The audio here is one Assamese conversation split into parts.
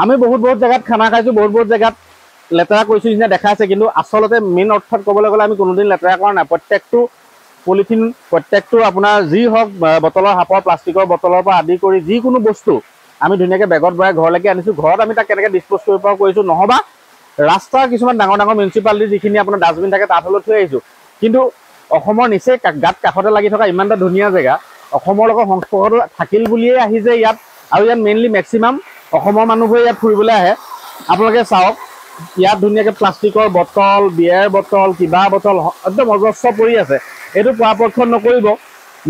আমি বহুত বহুত জেগাত খানা খাইছোঁ, বহুত বহুত জেগাত লেতেৰা কৰিছোঁ নিচিনা দেখাইছে, কিন্তু আচলতে মেইন অৰ্থত ক'বলৈ গ'লে আমি কোনোদিন লেতেৰা কৰা নাই। প্ৰত্যেকটো পলিথিন, প্ৰত্যেকটো আপোনাৰ যি হওক বটলৰ, সাপৰ, প্লাষ্টিকৰ বটলৰ পৰা আদি কৰি যিকোনো বস্তু আমি ধুনীয়াকৈ বেগত ভৰাই ঘৰলৈকে আনিছোঁ। ঘৰত আমি তাক কেনেকৈ ডিছপ'জ কৰিব পাৰোঁ কৰিছোঁ, নহ'বা ৰাস্তাৰ কিছুমান ডাঙৰ ডাঙৰ মিউনিচিপালিটিৰ যিখিনি আপোনাৰ ডাষ্টবিন থাকে তাত হ'লেও থৈ আহিছোঁ। কিন্তু অসমৰ নিচেই গাত কাষতে লাগি থকা ইমান এটা ধুনীয়া জেগা, অসমৰ লগত সংস্পৰ্শটো থাকিল বুলিয়েই আহি যে ইয়াত, আৰু ইয়াত মেইনলি মেক্সিমাম অসমৰ মানুহবোৰে ইয়াত ফুৰিবলৈ আহে। আপোনালোকে চাওক, ইয়াত ধুনীয়াকৈ প্লাষ্টিকৰ বটল, বিয়েৰ বটল, কিবা বটল একদম অজস্ৰ পৰি আছে। এইটো পৰাপক্ষত নকৰিব।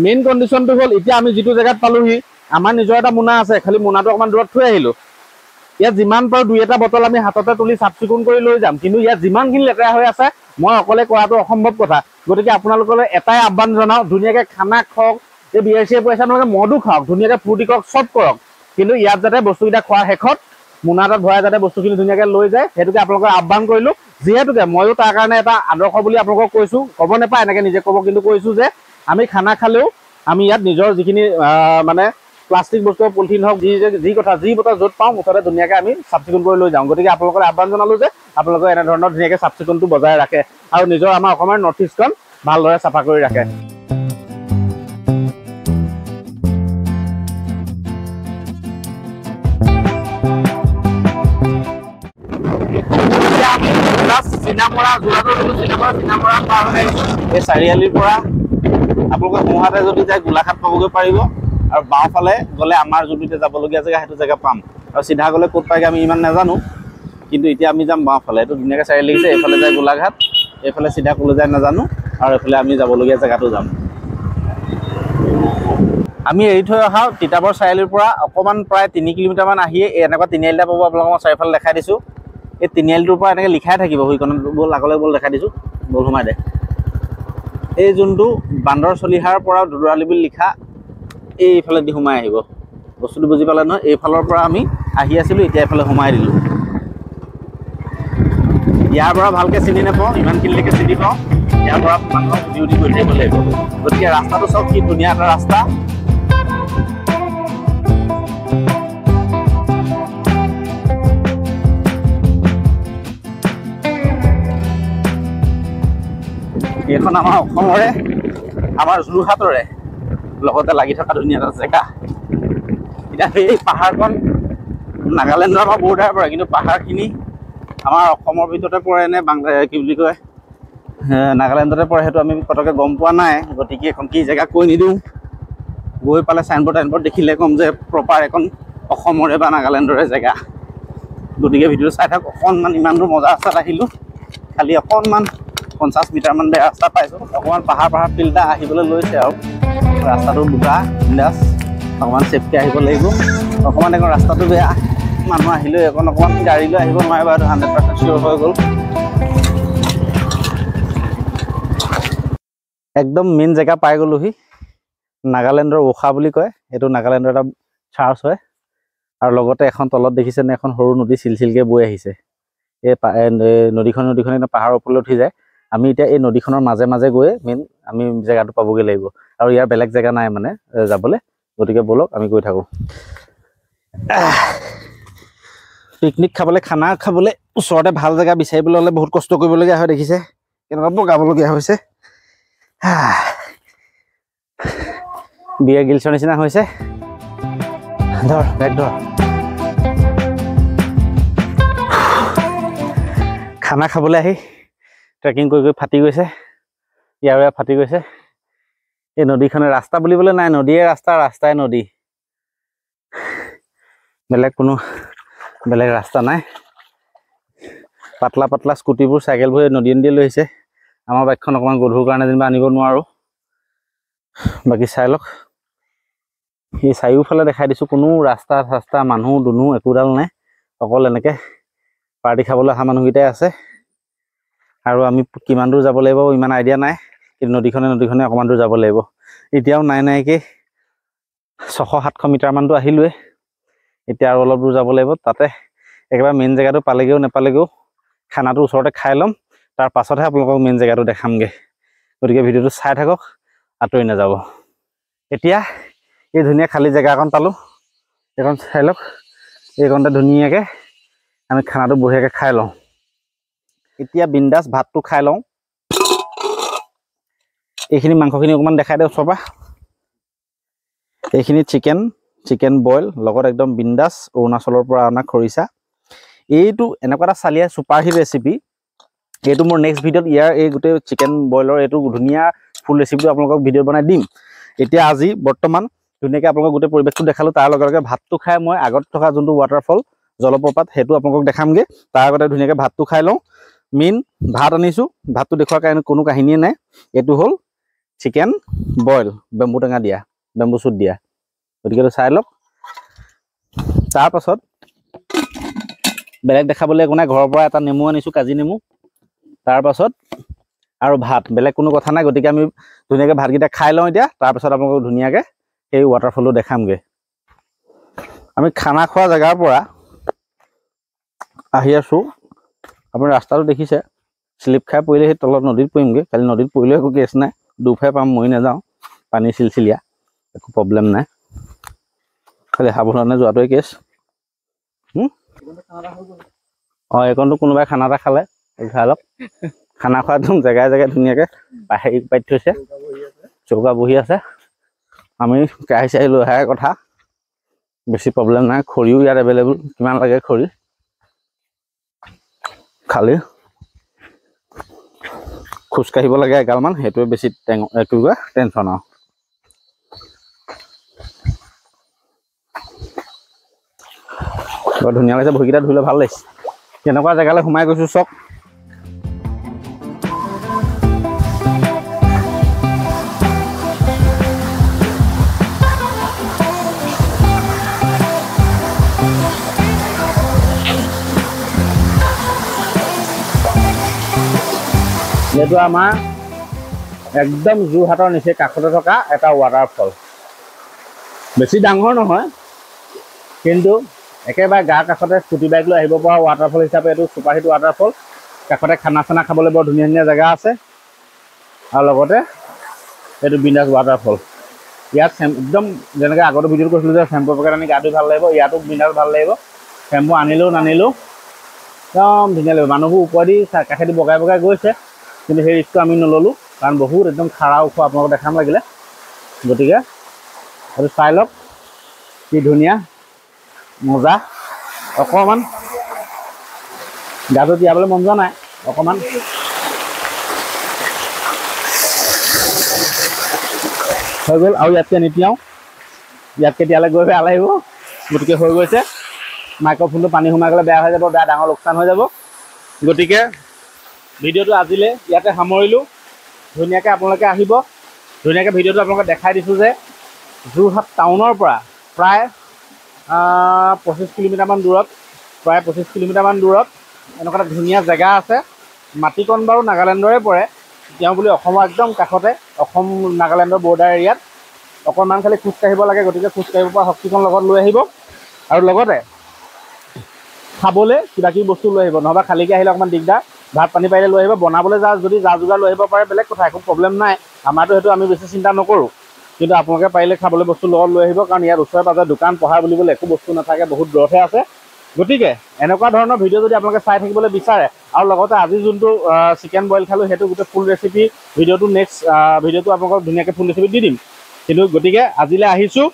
মেইন কণ্ডিশ্যনটো হ'ল এতিয়া আমি যিটো জেগাত পালোহি, আমাৰ নিজৰ এটা মোনা আছে, খালি মোনাটো অকণমান দূৰত থৈ আহিলোঁ। ইয়াত যিমান পাৰোঁ দুই এটা বটল আমি হাততে তুলি চাফ চিকুণ কৰি লৈ যাম, কিন্তু ইয়াত যিমানখিনি লেতেৰা হৈ আছে মই অকলে কৰাটো অসম্ভৱ কথা। গতিকে আপোনালোকলৈ এটাই আহ্বান জনাওঁ, ধুনীয়াকৈ খানা খাওক, এই বিয়েৰ চিয়েৰ পইচা আপোনালোকে মদো খাওক, ধুনীয়াকৈ ফূৰ্তি কৰক, চব কৰক, কিন্তু ইয়াত যাতে বস্তুকেইটা খোৱাৰ শেষত মোনা এটাত ভৰাই যাতে বস্তুখিনি ধুনীয়াকৈ লৈ যায়, সেইটোকে আপোনালোকক আহ্বান কৰিলোঁ। যিহেতুকে ময়ো তাৰ কাৰণে এটা আদৰ্শ বুলি আপোনালোকক কৈছোঁ, ক'ব নাপায় এনেকৈ নিজে ক'ব, কিন্তু কৈছোঁ যে আমি খানা খালেও আমি ইয়াত নিজৰ যিখিনি মানে প্লাষ্টিক বস্তু, পলিথিন হওক, যি যি কথা যি বটল য'ত পাওঁ মুঠতে ধুনীয়াকৈ আমি চাফ চিকুণ কৰি লৈ যাওঁ। গতিকে আপোনালোকক আহ্বান জনালোঁ যে আপোনালোকে এনেধৰণৰ ধুনীয়াকৈ চাফ চিকুণটো বজাই ৰাখে আৰু নিজৰ আমাৰ অসমৰ নৰ্থ ইষ্টখন ভালদৰে চাফা কৰি ৰাখে। এই চাৰিআলিৰ পৰা আপোনালোকে সোঁহাতে যদি যায় গোলাঘাট পাবগৈ পাৰিব, আৰু বাওঁফালে গ'লে আমাৰ যোনটো যাবলগীয়া জেগা সেইটো জেগা পাম। আৰু চিধা গ'লে ক'ত পায়গৈ আমি ইমান নাজানো, কিন্তু এতিয়া আমি যাম বাওঁফালে। এইটো ধুনীয়াকৈ চাৰিআলি লাগিছে, এইফালে যায় গোলাঘাট, এইফালে চিধা ক'লৈ যায় নাজানো, আৰু এইফালে আমি যাবলগীয়া জেগাটো যাম। আমি এৰি থৈ অহা তিতাবৰ চাৰিআলিৰ পৰা অকণমান প্ৰায় 3 কিলোমিটাৰমান আহিয়ে এনেকুৱা তিনিআলি এটা পাব। আপোনালোকক মই চাৰিওফালে দেখাই দিছোঁ। এই তিনিআলিটোৰ পৰা এনেকৈ লিখাই থাকিব, সেইকণত ব'ল আগলৈ ব'ল দেখাই দিছোঁ, ব'ল সোমাই দে। এই যোনটো বান্দৰ চলিহাৰ পৰা দুদৰালি বুলি লিখা এইফালেদি সোমাই আহিব। বস্তুটো বুজি পালে নহয়? এইফালৰ পৰা আমি আহি আছিলোঁ, এতিয়া এইফালে সোমাই দিলোঁ। ইয়াৰ পৰা ভালকৈ চিনি নাপাওঁ, ইমানখিনিলৈকে চিনি পাওঁ, ইয়াৰ পৰা মানুহক উঠি উঠি গৈ থাকিব লাগিব। গতিকে ৰাস্তাটো চাওক কি ধুনীয়া এটা ৰাস্তা। এইখন আমাৰ অসমৰে, আমাৰ যোৰহাটৰে লগতে লাগি থকা ধুনীয়া এটা জেগা। এতিয়া এই পাহাৰখন নাগালেণ্ডৰ আমাৰ বৰ্ডাৰ পৰে, কিন্তু পাহাৰখিনি আমাৰ অসমৰ ভিতৰতে পৰে নে বাংলা কি বুলি কয় নাগালেণ্ডতে পৰে সেইটো আমি পটককৈ গম পোৱা নাই। গতিকে এখন কি জেগা কৈ নিদিওঁ, গৈ পালে চাইনবোৰ্ড টাইনবোৰ্ড দেখিলে ক'ম যে প্ৰপাৰ এখন অসমৰে বা নাগালেণ্ডৰে জেগা। গতিকে ভিডিঅ'টো চাই থাকক। অকণমান ইমান দূৰ মজা ৰাস্তাত আহিলোঁ, খালি অকণমান 50 মিটাৰমান বেয়া ৰাস্তা পাইছোঁ। অকণমান পাহাৰ পাহাৰ ফিল্ড এটা আহিবলৈ লৈছে, আৰু ৰাস্তাটো বোকা বিন্দাছ, অকণমান ছেফটি আহিব লাগিব। অকণমান এখন ৰাস্তাটো বেয়া, মানুহ আহিলেও এখন অকণমান গাড়ী লৈ আহিব নোৱাৰে বাৰু, 100% চিয়'ৰ হৈ গ'ল। একদম মেইন জেগা পাই গ'লোহি, নাগালেণ্ডৰ ওখা বুলি কয়, এইটো নাগালেণ্ডৰ এটা চাৰ্চ হয়। আৰু লগতে এখন তলত দেখিছেনে এখন সৰু নদী চিলচিলকৈ বৈ আহিছে। এই নদীখন একদম পাহাৰৰ ওপৰলৈ উঠি যায়। আমি এতিয়া এই নদীখনৰ মাজে মাজে গৈ মেইন আমি জেগাটো পাবগৈ লাগিব, আৰু ইয়াৰ বেলেগ জেগা নাই মানে যাবলৈ। গতিকে ব'লক আমি গৈ থাকোঁ। পিকনিক খাবলৈ, খানা খাবলৈ ওচৰতে ভাল জেগা বিচাৰিবলৈ হ'লে বহুত কষ্ট কৰিবলগীয়া হয়, দেখিছে কেনেকুৱা বগাবলগীয়া হৈছে। বিয়াৰ গিলছৰ নিচিনা হৈছে। ধৰ বেগ ধৰ। খানা খাবলৈ আহি ট্ৰেকিং কৰি কৰি ফাটি গৈছে, ইয়াৰে ফাটি গৈছে। এই নদীখনে ৰাস্তা বুলিবলৈ নাই, নদীয়ে ৰাস্তা, ৰাস্তাই নদী, বেলেগ কোনো বেলেগ ৰাস্তা নাই। পাতলা পাতলা স্কুটিবোৰ, চাইকেলবোৰ এই নদী নদীয়ে লৈ আহিছে। আমাৰ বাইকখন অকণমান গধুৰ কাৰণে যেনিবা আনিব নোৱাৰোঁ। বাকী চাই লওক, এই চাৰিওফালে দেখাই দিছোঁ, কোনো ৰাস্তা চাস্তা মানুহ দুনুহ একোডাল নাই, অকল এনেকৈ পাৰ্টি খাবলৈ অহা মানুহকেইটাই আছে। আৰু আমি কিমান দূৰ যাব লাগিব ইমান আইডিয়া নাই, কিন্তু নদীখনে অকণমান দূৰ যাব লাগিব। এতিয়াও নাই নাইকৈ 600-700 মিটাৰমানটো আহিলোৱে, এতিয়া আৰু অলপ দূৰ যাব লাগিব। তাতে একেবাৰে মেইন জেগাটো পালেগৈও নেপালেগৈও খানাটো ওচৰতে খাই ল'ম, তাৰ পাছতহে আপোনালোকক মেইন জেগাটো দেখামগৈ। গতিকে ভিডিঅ'টো চাই থাকক, আঁতৰি নাযাব। এতিয়া এই ধুনীয়া খালী জেগা এখন পালোঁ, এইখন চাই লওক। এইকণতে ধুনীয়াকৈ আমি খানাটো বঢ়িয়াকৈ খাই লওঁ। এতিয়া বিন্দাছ ভাতটো খাই লওঁ। এইখিনি মাংসখিনি অকণমান দেখাই দিওঁ ওচৰৰ পৰা। এইখিনি চিকেন, চিকেন বইল লগত একদম বিন্দাছ অৰুণাচলৰ পৰা অনা খৰিচা। এইটো এনেকুৱা এটা চালিয়া ছুপাৰ হিট ৰেচিপি। এইটো মোৰ নেক্সট ভিডিঅ'ত ইয়াৰ এই গোটেই চিকেন বইলৰ এইটো ধুনীয়া ফুল ৰেচিপিটো আপোনালোকক ভিডিঅ' বনাই দিম। এতিয়া আজি বৰ্তমান ধুনীয়াকৈ আপোনালোকক গোটেই পৰিৱেশটো দেখালোঁ। তাৰ লগে লগে ভাতটো খাই মই আগত থকা যোনটো ৱাটাৰফল জলপ্ৰপাত সেইটো আপোনালোকক দেখামগৈ। তাৰ আগতে ধুনীয়াকৈ ভাতটো খাই লওঁ। মেইন ভাত আনিছোঁ, ভাতটো দেখুওৱাৰ কাৰণে কোনো কাহিনীয়ে নাই। এইটো হ'ল চিকেন বইল, বেম্বু টেঙা দিয়া, বেম্বু চুট দিয়া, গতিকে এইটো চাই লওক। তাৰপাছত বেলেগ দেখাবলৈ একো নাই, ঘৰৰ পৰা এটা নেমু আনিছোঁ, কাজি নেমু। তাৰপাছত আৰু ভাত, বেলেগ কোনো কথা নাই। গতিকে আমি ধুনীয়াকৈ ভাতকেইটা খাই লওঁ এতিয়া, তাৰপাছত আপোনালোকক ধুনীয়াকৈ সেই ৱাটাৰফলটো দেখামগৈ। আমি খানা খোৱা জেগাৰ পৰা আহি আছোঁ। আপুনি ৰাস্তাটো দেখিছে, শ্লিপ খাই পৰিলে সেই তলত নদীত পৰিমগৈ। খালি নদীত পৰিলেও একো কেছ নাই, দুফাই পাম, মৰি নাযাওঁ, পানী চিলচিলীয়া, একো প্ৰব্লেম নাই। খালি সাৱধানে যোৱাটোৱে কেছ। অঁ, এইকণটো কোনোবাই খানা এটা খালে খাই লওক। খানা খোৱা একদম জেগাই জেগাই ধুনীয়াকৈ হেৰি পাতি থৈছে, চৌকা বহি আছে। আমি কেৰাহী চাহি লৈ অহাই কথা, বেছি প্ৰব্লেম নাই। খৰিও ইয়াত এভেইলেবল, কিমান লাগে খৰি। খালি খোজকাঢ়িব লাগে এগালমান, সেইটোৱে বেছি কি কয় টেনশ্যন আৰু। বৰ ধুনীয়া লাগিছে, ভৰিকেইটা ধুলে ভাল লাগিছে। কেনেকুৱা জেগালৈ সোমাই গৈছোঁ চাওক। এইটো আমাৰ একদম যোৰহাটৰ নিচেই কাষতে থকা এটা ৱাটাৰফল। বেছি ডাঙৰ নহয়, কিন্তু একেবাৰে গাৰ কাষতে স্কুটি বাইক লৈ আহিব পৰা ৱাটাৰফল হিচাপে এইটো ছুপাৰহিট ৱাটাৰফল। কাষতে খানা চানা খাবলৈ বৰ ধুনীয়া ধুনীয়া জেগা আছে, আৰু লগতে এইটো বিন্দাছ ৱাটাৰফল। ইয়াত একদম যেনেকৈ আগতে ভিডিঅ'ত কৈছিলোঁ যে চেম্পু পেকেট আনি গা ধুই ভাল লাগিব, ইয়াতো বিন্দাছ ভাল লাগিব। চেম্পু আনিলেও নানিলেও একদম ধুনীয়া লাগিব। মানুহবোৰ ওপৰেদি কাষেদি বগাই বগাই গৈছে, কিন্তু সেই ৰিস্কটো আমি নল'লোঁ, কাৰণ বহুত একদম খাৰা ওখ, আপোনালোকক দেখাম লাগিলে। গতিকে এইটো চাই লওক কি ধুনীয়া মজা। অকণমান গাটো তিয়াবলৈ মন যোৱা নাই, অকণমান হৈ গ'ল। আৰু ইয়াতকৈ নিতিয়াওঁ, ইয়াতকৈ তিয়ালে গৈ বেয়া লাগিব। গতিকে হৈ গৈছে। মাইক্ৰফোনটো পানী সোমাই গ'লে বেয়া হৈ যাব, বেয়া ডাঙৰ লোকচান হৈ যাব। গতিকে ভিডিঅ'টো আজিলৈ ইয়াতে সামৰিলোঁ। ধুনীয়াকৈ আপোনালোকে আহিব, ধুনীয়াকৈ ভিডিঅ'টো আপোনালোকে দেখাই দিছোঁ যে যোৰহাট টাউনৰ পৰা প্ৰায় 25 কিলোমিটাৰমান দূৰত, প্ৰায় 25 কিলোমিটাৰমান দূৰত এনেকুৱা এটা ধুনীয়া জেগা আছে। মাটিকণ বাৰু নাগালেণ্ডৰে পৰে, তেওঁ বুলি অসমৰ একদম কাষতে, অসম নাগালেণ্ডৰ বৰ্ডাৰ এৰিয়াত। অকণমান খালি খোজকাঢ়িব লাগে, গতিকে খোজকাঢ়িব পৰা শক্তিকণ লগত লৈ আহিব। আৰু লগতে খাবলৈ কিবা কিবি বস্তু লৈ আহিব, নহ'বা খালীকৈ আহিলে অকণমান দিগদাৰ। ভাত পানী পাৰিলে লৈ আহিব, বনাবলৈ যদি যা যোগাৰ লৈ আহিব পাৰে বেলেগ কথা, একো প্ৰব্লেম নাই, আমাৰতো সেইটো আমি বেছি চিন্তা নকৰোঁ। কিন্তু আপোনালোকে পাৰিলে খাবলৈ বস্তু লগত লৈ আহিব, কাৰণ ইয়াত ওচৰে পাঁজৰে দোকান পোহাৰ বুলিবলৈ একো বস্তু নাথাকে, বহুত দূৰতহে আছে। গতিকে এনেকুৱা ধৰণৰ ভিডিঅ' যদি আপোনালোকে চাই থাকিবলৈ বিচাৰে, আৰু লগতে আজি যোনটো চিকেন বইল খালোঁ সেইটো গোটেই ফুল ৰেচিপি ভিডিঅ'টো নেক্সট ভিডিঅ'টো আপোনালোকক ধুনীয়াকৈ ফুল ৰেচিপি দি দিম। কিন্তু গতিকে আজিলৈ আহিছোঁ।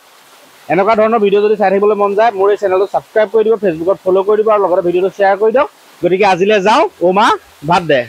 এনেকুৱা ধৰণৰ ভিডিঅ' যদি চাই থাকিবলৈ মন যায় মোৰ এই চেনেলটো ছাবস্ক্ৰাইব কৰি দিব, ফেচবুকত ফ'ল' কৰি দিব, আৰু লগতে ভিডিঅ'টো শ্বেয়াৰ কৰি দিয়ক। গতিকে আজিলৈ যাওঁ, অ' মা ভাত দে।